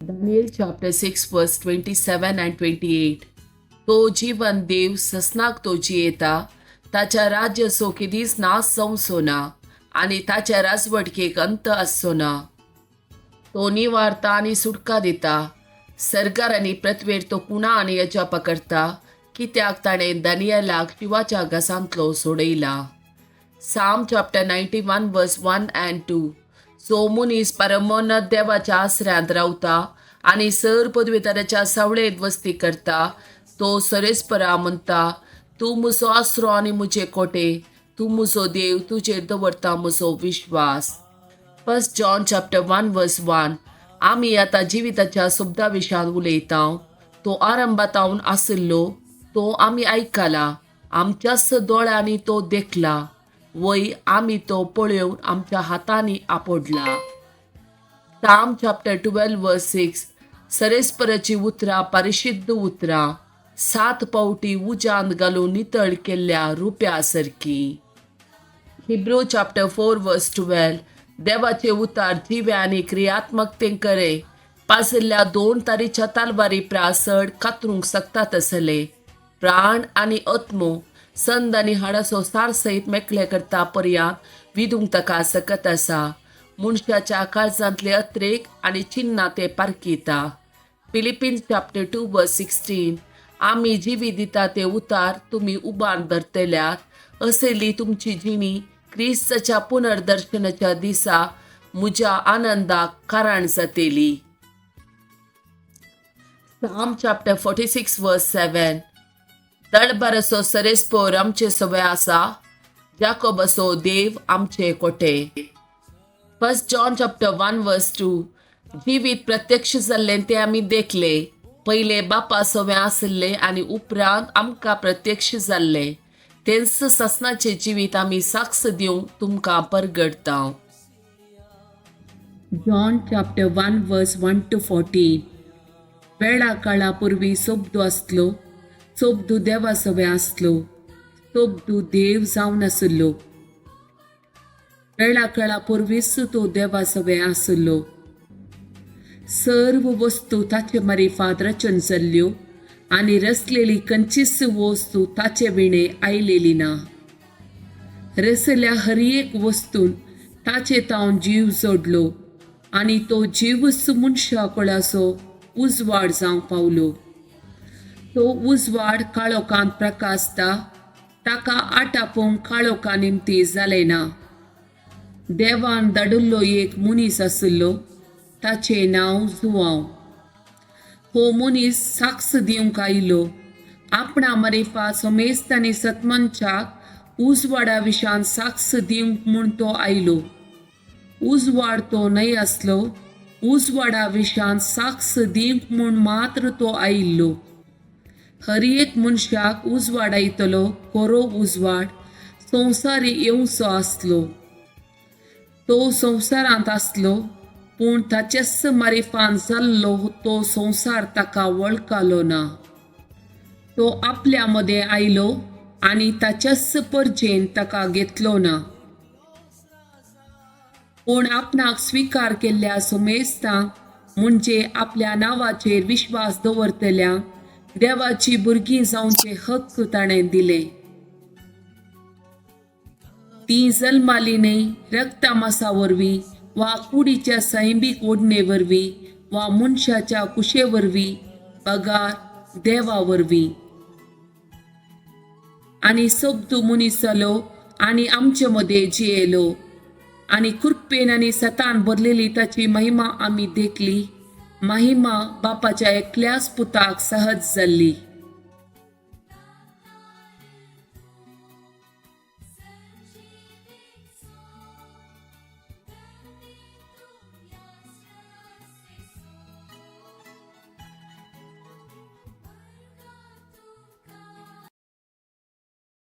Daniel chapter 6 verse 27 and 28. तो जिवन देव ससनाक तो जियेता, ताच्या राज्याचो केदीच नाश जावचो ना आनी ताच्या राजवटकेक अंत आसचो ना. तो निवारता आनी सुटका दिता. सरकार आनी पृथ्वेर तो कुणा आनी अजापा करता, कित्याक ताणें दानियलाक शिंवाच्या घासांतलो सोडयला. Psalm chapter 91 verse 1 and 2. जो मनीस परमोन्नत देवाच्या आसऱ्यांत रावता आनी सर पदवेदाराच्या सावळेंत वस्ती करता, तो सरेस्परा म्हणटा, तूं म्हजो आसरो आनी म्हजे कोटे, तूं म्हजो देव, तुजेर दवरता म्हजो विश्वास. First John chapter 1 verse 1. आमी आतां जिविताच्या शब्दा विशयान उलयता. तो आरंभातावन आशिल्लो तो आमी आयकला, आमच्याच दोळ्यांनी तो देखला, वय आमी तो पळोवन आमच्या हातांनी आपडला. Psalm chapter 12 verse 6. सरेस्पराची उतरां परिशुद्ध उतरां, सात पावटी उज्यांत घालून नितळ केल्ल्या रुप्या सारकी. Hebrew chapter 4 verse 12. देवाचे उतार जिवे आनी क्रियात्मक करे पासिल्ल्या दोन तारीच्या तलवारी प्रास चड कातरूंक शकता तसले प्राण आनी आत्मो, संद आनी हाडाचो सार सयत मेकळे करता पर्यांत विदूंक ताका सकत आसा. मनशाच्या काळजांतले अत्रेक आनी चिन्नां ते पारखिता. Philippians chapter 2 verse 16. आमी जिवी दिता ते उतार तुमी उबार धरतल्यात असली तुमची जिणी क्रिस्ताच्या पुनर्दर्शनाच्या दिसा म्हज्या आनंदाक कारण जातली. Psalm chapter 46 verse 7. दळबाराचो सरेस्पोर आमचे सवय आसा, जाकोबाचो देव आमचे कोटे. First John chapter 1 verse 2. जिवीत प्रत्यक्ष जाल्लें तें आमी देखले, पयले बापा सवें आशिल्लें आनी उपरांत आमकां प्रत्यक्ष जाल्लें. तेंच ससनाचें जिवीत आमी साक्ष दिवंक तुमकां परगडता. John chapter 1 verse 1 to 14. वेळा काळा पूर्वी सोबदू आसलो, सोबदू देवा सवें आसलो, सोबदू देव जावन आसलो. वेळा काळा पूर्वीच तो देवा सवें आसलो. सर्व वस्तू ताचे मारिफात रचन जाल्ल्यो आनी रचलेली खंयचीच वस्तू ताचे विणे आयलेली ना. रचल्या हर एक वस्तून ताचे तावन जीव जोडलो आनी तो जीवच मनशा कुळाचो उजवाड जावंक पावलो. तो उजवाड काळोखांत प्रकाशता, ताका आटापूंक काळोखा निमती जालें ना. देवान धाडिल्लो एक मनीस आशिल्लो, ताचें नांव जुवांव. हो मनीस साक्ष दिवंक आयलो, आपणा मारिफात समेस्त आनी सतमनशाक उजवाडा विशान साक्ष दिवंक म्हूण तो आयलो. उजवाड तो न्हय आसलो, उजवाडा विशान साक्ष दिवंक म्हूण मात्र तो आयिल्लो. हर एक मनशाक उजवाडायतलो खरो उजवाड संवसारी येवचो आसलो. तो संवसारांत आसलो, पूण ताचेच मारिफान जाल्लो तो संवसार ताका वळखलो ना. तो आपल्या मदें आयलो आनी ताच्याच परजेन ताका घेतलो ना. पूण आपणाक स्विकार केल्ल्या समेस्तांक, म्हणजे आपल्या नांवाचेर विश्वास दवरतल्यांक, देवाची भुरगीं जावचे हक्क ताणें दिले. ती जल्माली न्हय रक्ता मासा वरवीं वा कुडीच्या सैमीक ओडणे वरवीं वा मनशाच्या कुशे वरवीं, बगार देवा वरवीं. आनी शब्द मनीस जालो आनी आमचे मदें जियेलो आनी कृपेन आनी सतान भरलेली ताची महिमा आमी देखली, महिमा बापाच्या एकल्याच पुताक सहज जाल्ली.